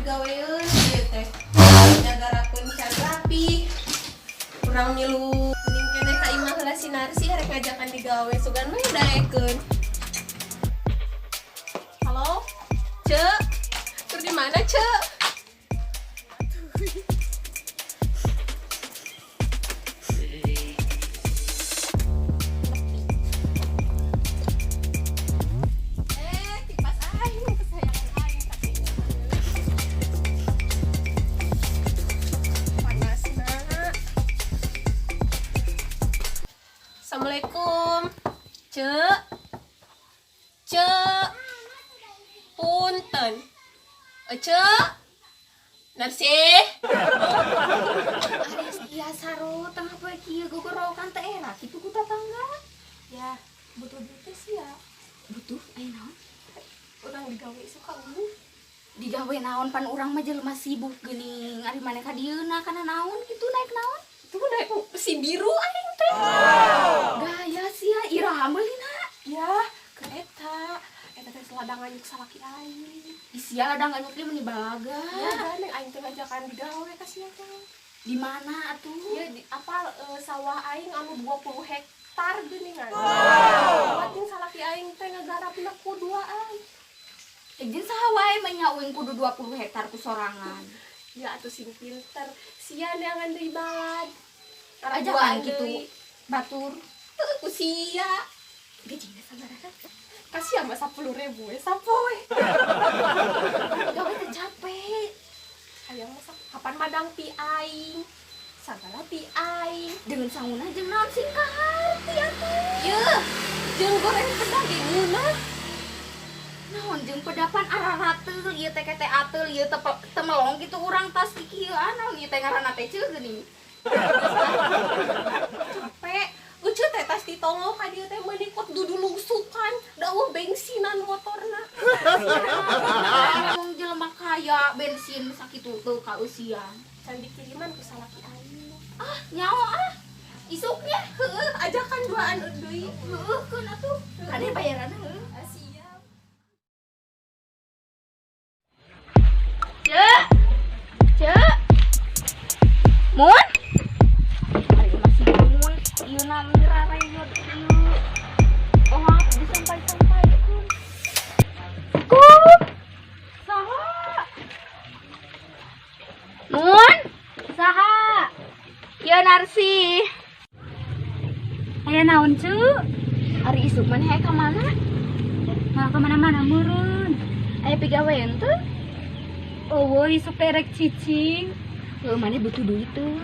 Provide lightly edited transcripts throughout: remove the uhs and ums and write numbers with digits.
Digaweun ieu teh. Nyagarapkeun can rapi. Kurang milu mending keneh ka imah heula si Narsi rek ngajakan digawe sugan we daekeun. Halo? Cek? Tur di mana, Cek? Eh, kipas aing kesayangan aing tapi panasna. Assalamualaikum. Cek. Cek. Punten. Cek. Narsi. Ari sia saro tengah poe kieu gogorowokan teh era kitu ku tatangga. Ya, butuh duit sih ya. Butuh aya naon? Urang digawe suka geuleuh. Digawe naon pan urang mah jelema sibuk geuning. Ari maneh ka dieuna kana naon kitu naik naon? Itu naik si biru aing teh. Gaya sia iraha meulina. Ya, ke eta. Eta teh ladang nganyuk salaki aing. Ih sia ladang nganyuk ge meuni balaga. Ya, gandeng aing teh ngajakan digawe ka sia teh. Di mana atuh? Ya di apa sawah aing anu 20 hektar geuningan. Wow. Jeung salaki aing teh ngagarapna ku duaan. Jeung saha wae mah nya uing kudu 20 hektar ku sorangan. Ya atuh sing pinter. Sia neangan deui balad. Ajakan kitu batur. Heuh, ku sia. Gajina sabaraha? Kasih mah 10.000 we sapoe. Gawe teh capek. Hayang mah kapan madang ti aing. Sagala ti aing. Dengan sanguna jeung naon sing kaharti atuh. Yeuh, jeung goreng pedah ge ngeunah. Naon jeung pedapan ararateul ieu teh kete ateul ieu teh temelong kitu urang tas kikieuan naon ieu teh ngaranna teh ceu geuning. Capek. Ucu teh tas ditongo ka dieu teh meuni kot dudulungsukan, da eueuh bensinan motorna. Ngomong jelema kaya bensin sakitu teu kausian. Can dikiriman ku salaki aing. Ah, nyaho ah. Isuknya Heueuh, ajakan duaan deui. Heueuh keun atuh. Kade bayaranna heueuh. Ah, siap. Ceu. Ceu. Mun. Ari masih mun ieu na mirareyot ieu. Oh, disampai-sampaikeun. Ku. Saha? Mun. Saha? Ieu Narsi. Aya naon cu? Ari isuk maneh aya ka mana? Malah kemana-mana meureun. Aya pigawean teu? Eueuh isuk teh rek cicing. Heueuh maneh butuh duit teu?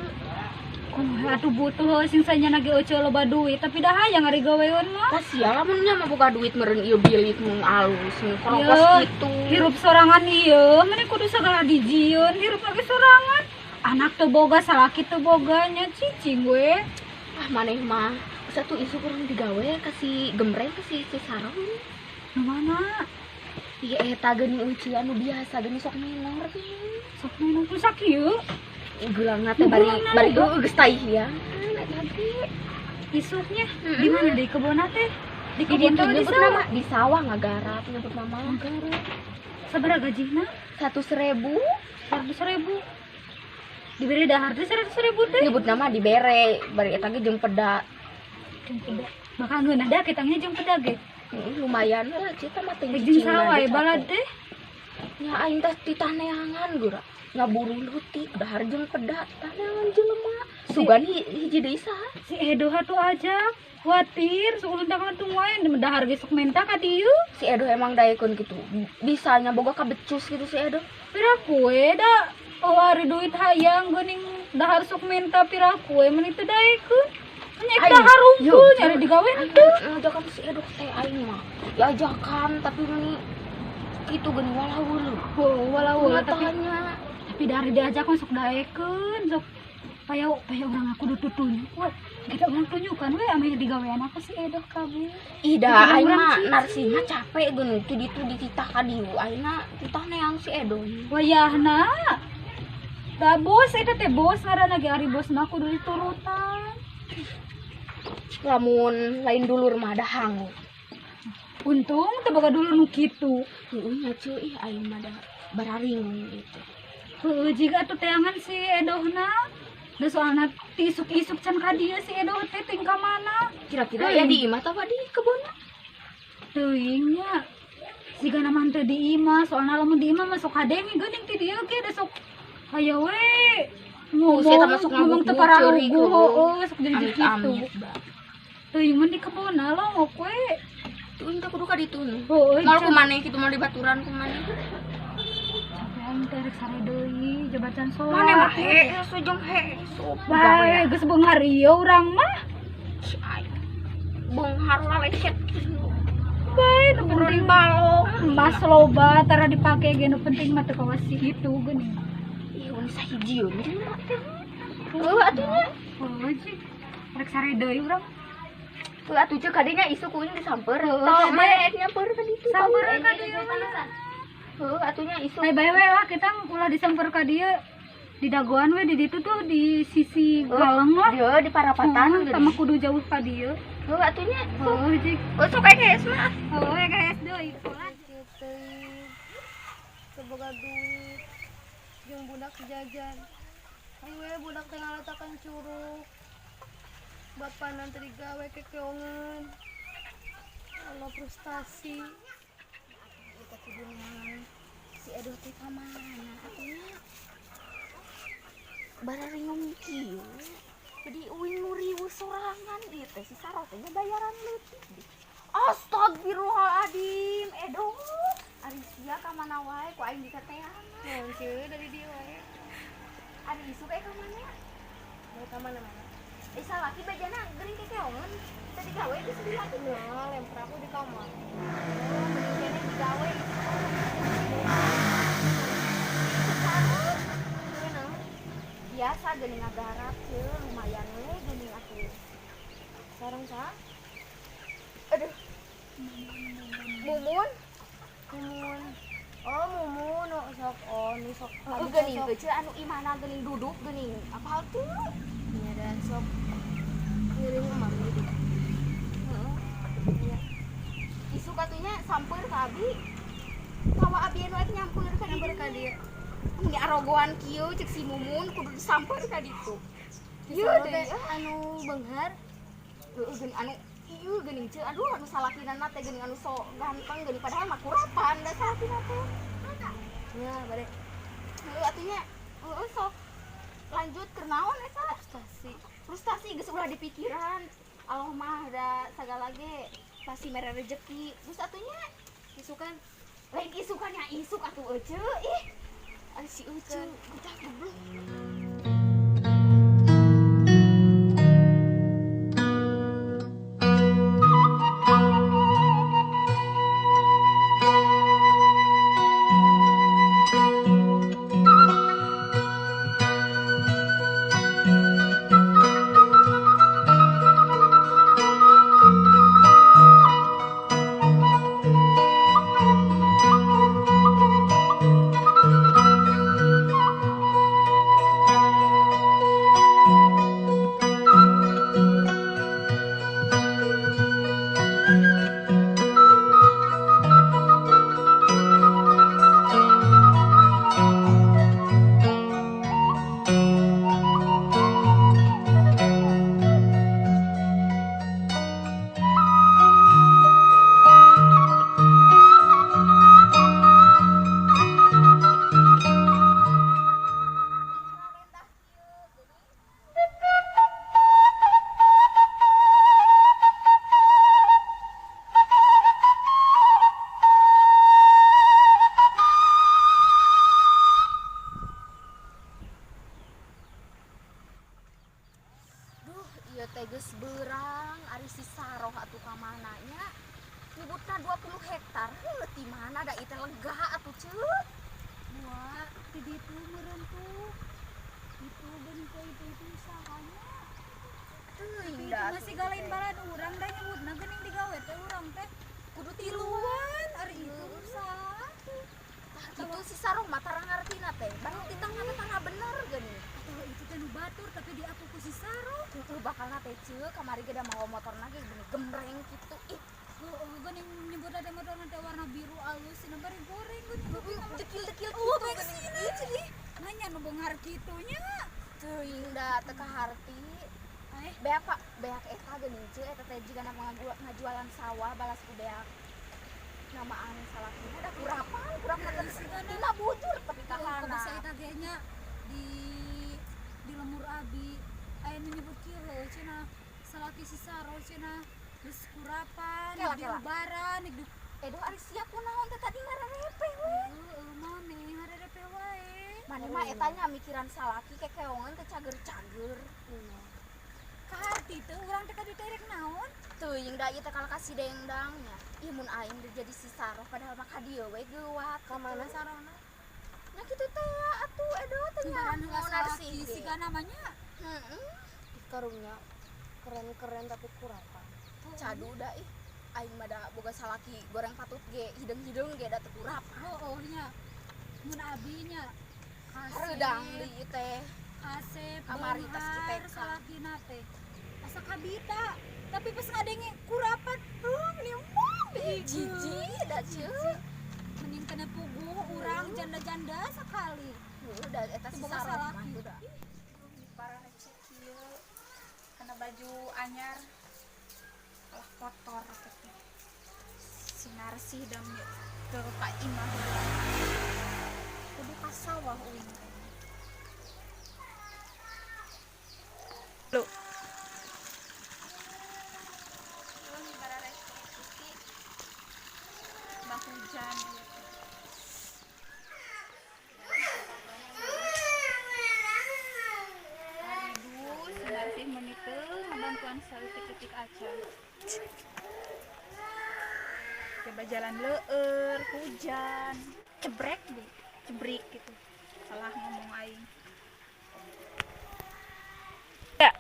Kumaha atuh butuh heuh sing sanyana ge euceu loba duit tapi dah hayang ari gaweun mah. Tah sia lamun nya mah boga duit meureun ieu bilik nu alus nu korokos Ieu, kitu. Hirup sorangan ieu, maneh kudu sagala dijieun, hirup lagi sorangan. Anak teu boga, salaki teu boga nya cicing we. Ah maneh mah satu isu kurang digawe ka si Gemreng ka si Sarong. Nu mana? Ieu eta geuning uci anu biasa geuning sok minor geuning. Sok minor ku sakieu. Geulangna teh bari Geulangna bari loba. heueuh geus taihian eta ge. Isuknya di mana di kebun teh? Di Di kebun ditu teh di nyebut sawah. nama di sawah ngagarap nyebut nama. Ngagarap. Sabaraha gajihna? 100.000. 100.000. Diberi dahar teh 100.000 teh. Nyebut nama dibere bari eta ge jeung peda. Jeung peda. Bakal ngeunah da kitangnya jeung peda ge. Heeh, lumayan lah cita mah teh Jeung cicing sawah mah we capek. balad teh. Nya aing teh titah neangan geura. Ngaburu leutik dahar jeung peda titah neangan jelema. Sugan hiji deui saha? Si Edo hatuh ajak. Kuatir, suulun tangan wae dahar ge sok menta ka dieu. Si Edo emang daekeun kitu. Bisanya boga kabecus gitu si Edo. Pira kue da oh ari duit hayang geuning dahar sok menta pira kue meuni teu daekeun. Nya Aing, dahar yuk, unggul nyari digawe henteu. Ngajakan si Edo teh aing mah. Diajakan tapi meuni kitu geuning walaweul. Oh, walaweul tapi Tanya. tapi dari diajak mah sok daekeun sok paya paya urang aku kudu tutunjuk we. Kita urang tunjukkan we ame digawean aku si Edo kabeh. Ih dah Jadi aing urang mah cicing. Narsi mah capek geuning tu ditu dititah ka dieu ayeuna titah neang si Edo. Wayahna. Da bos eta teh bos ngaranna ge ari bos mah kudu diturutan. Lamun lain dulur mah da hanggut. Untung teu boga dulur nu kitu. Heueuh nya ceu ih aing mah da Bararing gitu. Heueuh jiga atuh teangan si Edohna. Da soalna ti isuk-isuk can ka dieu si Edoh teh ting ka mana? Kira-kira ya di imah atawa di kebon? Teuing nya. Sigana mah teu di imah, soalna lamun di imah mah sok kadenge geuning ti dieu ge da sok aya we. Ngomong ngomong teu pararuguh heueuh sok jadi kitu. Teuing mun di kebonna longok we. Teuing teh kudu ka ditu nu. Heueuh. Moal ku maneh kitu moal dibaturan ku maneh. Aing teh rek sare deui jabatan sholat. Maneh mah hees jeung hees. Bae geus beunghar ieu urang mah. Si aing. Beunghar laleset. Bae nu penting balong. Emas loba tara dipake ge nu penting mah teu kawas si itu geuning. Ih, mun sahiji euy mah teh. Heueuh atuh nya. Heueuh cik. Rek sare deui urang. Heueuh atuh ceuk kadinya isuk ku aing disamper. Tah maneh nyamper ka ditu. Samper ka dieu mah. Heueuh atunya isuk. Bae we lah kita ulah disamper ka dieu. Di dagoan we di ditu tuh di sisi galeng lah. Ieu di parapatan sama kudu jauh ka dieu. Heueuh atunya. Heueuh cik. Oh sok aya mah. Heueuh kaes deui salat. Semoga duit jeung budak jajan. Ayo we budak teh ngalatakan curug. Bapak nanti digawe kekeongan. Allah frustasi. Kita kudu si Edoh teh ka mana atunya? Bararingong kieu. Jadi uing nu riweuh sorangan ieu teh si Saroh teh nya bayaran leutik. Astagfirullahaladzim, Edoh. Ari sia ka mana wae ku aing dikateangan. Naon sieun dari dieu wae. Ari isuk ka mana? Mau ka mana-mana. Salaki bejana geuring kekeongan. Tadi gawe geus dilaki. Nah, lempar aku di kamar. Oh, mending keneh digawe. Biasa geuning ngagarap ceu, lumayan we geuning atuh. Sareng saha? Aduh. Mumun. Mumun. Oh, Mumun nu sok oh nu sok. Heueuh geuning teh anu imahna geuning duduk geuning. Apal tuh? Nya da sok ngiring emam gitu. Heeh. Nya. Isuk atunya samper ka abi. Tawa abi anu nyamper ka Nyamper ka dieu. Mun arogoan kieu cek si Mumun kudu disamper ka ditu. Ieu teh anu beunghar. Heueuh geuning anu ieu geuning ceu aduh anu salakinana teh geuning anu sok ganteng geuning padahal mah kurapan da salakina teh. Nya bade. Heueuh atunya heueuh sok lanjut keur naon eta? Frustasi. Frustasi geus ulah dipikiran. Allah mah da sagala ge pasti mere rejeki. Geus atunya isukan. Lain isukannya isuk atuh euceu ih. Ari si Ucu, udah goblok. Ieu teh geus beurang ari si Saroh atuh ka mana nya? Nyebutna 20 hektar. Heuh ti mana da ieu teh lega atuh ceu. Wah, ti ditu meureun tuh. Itu geuning teh itu usahanya. Teuing da masih galain balad urang da nyebutna geuning digawe teh urang teh kudu tiluan ari itu usaha. Tah kitu si Saroh mah tara ngartina teh. Baru di tengah tengah bener geuning. Atau itu teh nu batur tapi diaku ku si Saroh. Heueuh bakalna teh ceu kamari ge da mawa motorna ge geuning gembreng kitu. Ih, heueuh geuning nyebut ada motorna teh warna biru alus cenah bari goreng geuning. Dekil-dekil kieu. nu beunghar kitu nya. Teuing da teu kaharti. Beak Pak, beak eta geuning ceu eta teh jigana ngajualan sawah balas ku beak. Namaan salakina da kurapan, kurapna teh tina bujur tapi ka Ku basa eta ge nya di lemur abi aya nu nyebut kieu heuh cenah salaki si Saro cenah geus kurapan, diubaran, di Edo ari sia kunaon teh tadi ngarerepe we. Heueuh maneh ngarerepe wae. Maneh mah eta nya mikiran salaki kekeongan teh cager-cager. Kaharti teu urang teh kadieu teh rek naon? Teuing da ieu teh kalah ka si Dengdang nya. Ih mun aing teh jadi si Saroh padahal mah ka dieu we geuwat. Ka mana Sarona? Nya kitu teh atuh Edo teh nya. Mun salaki siga namanya. Heeh. Karunya keren-keren tapi kurapan. Cadu da ih. Aing mah da boga salaki goreng patut ge hideung-hideung ge da teu kurap. Heueuh nya. Mun abi nya hareudang deui teh. Kasep kamari tas kita salakina teh. Asa kabita, tapi pas ngadenge kurapan, heuh meni emong deui. Jijik da ceu. Mending kena puguh urang janda-janda sakali. Heuh da eta si salaki. Parah cek kieu. Kana baju anyar. Lah kotor teh. Si Narsi dam ke Pak Imah. Kudu ka sawah uing teh. Lu. Bah hujan. Aduh, si Narsi meuni teu ngabantuan saeutik-eutik acan. Coba jalan leueur, hujan, cebrek deh, cebrik gitu. Salah ngomong aing. Ya.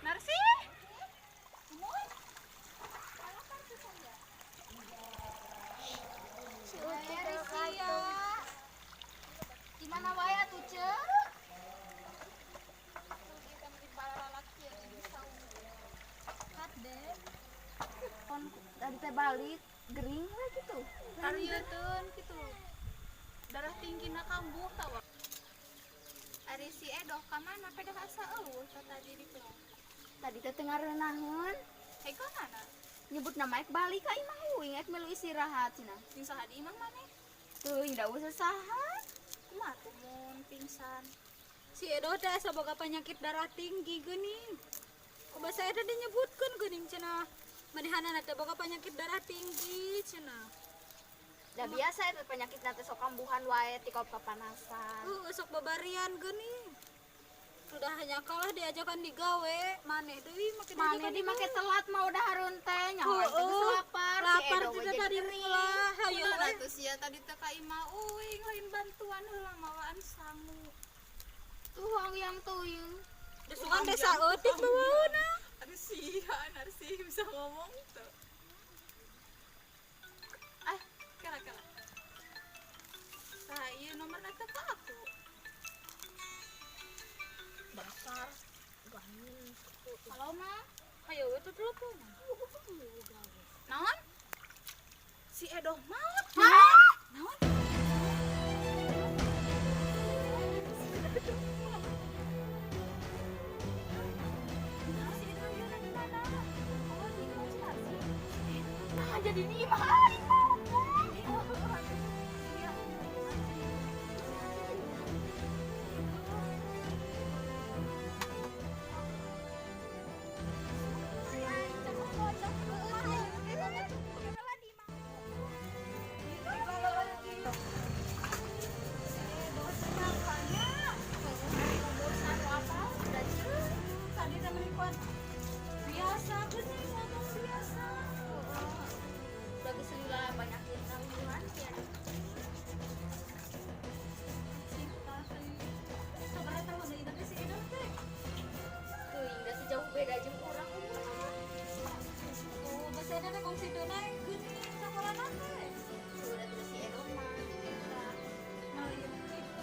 Narsi? Di mana wae atuh ceu? Tadi teh balik gering we gitu. Harieutun gitu. Darah tinggina kambuh tawa. Ari si Edoh ka mana pedah asa eueuh teh tadi di pelong. Tadi teh teu ngareunahun. Hei ka mana? Nyebut nama ek balik ka imah uing ek milu istirahat cenah. Jeung saha di imah maneh? Teuing da eueuh saha. Kumaha tuh mun pingsan. Si Edoh teh asa boga penyakit darah tinggi geuning. Ku basa eta dinyebutkeun geuning cenah. Manehanana teh boga penyakit darah tinggi cenah. Da biasa eta penyakit teh sok kambuhan wae ti kapanasan. Heuh sok babarian geuning. Sudah hanya kalah diajakan digawe, maneh deui make maneh di make telat mah udah hareun teh nyaho teh geus lapar. Lapar teh tadi mula. Hayu atuh sia tadi teh ka imah uing lain bantuan heula mawaan sangu. Tuh yang teuing. Sugan desa eutik bawaeuna. Aduh sia, Narsi bisa ngomong tuh. Ah, kala-kala. Tah ieu nomorna teh ka aku. Bakar. Gangin. Halo, Ma. Hayo we tuh telepon. Naon? Si Edoh maot. Hah? Naon? Nah, jadi di imah. Biasa, geuning ngomong biasa. Bagi selila banyak tanggungan ya. Sabaraha tahun deui teh si Edoh teh? Teuing da sejauh beda jeung urang umurna. Oh, basa eta teh kongsi deuna geuning sakolana teh. Sudah tuh si Edoh mah. Nah, ieu kitu.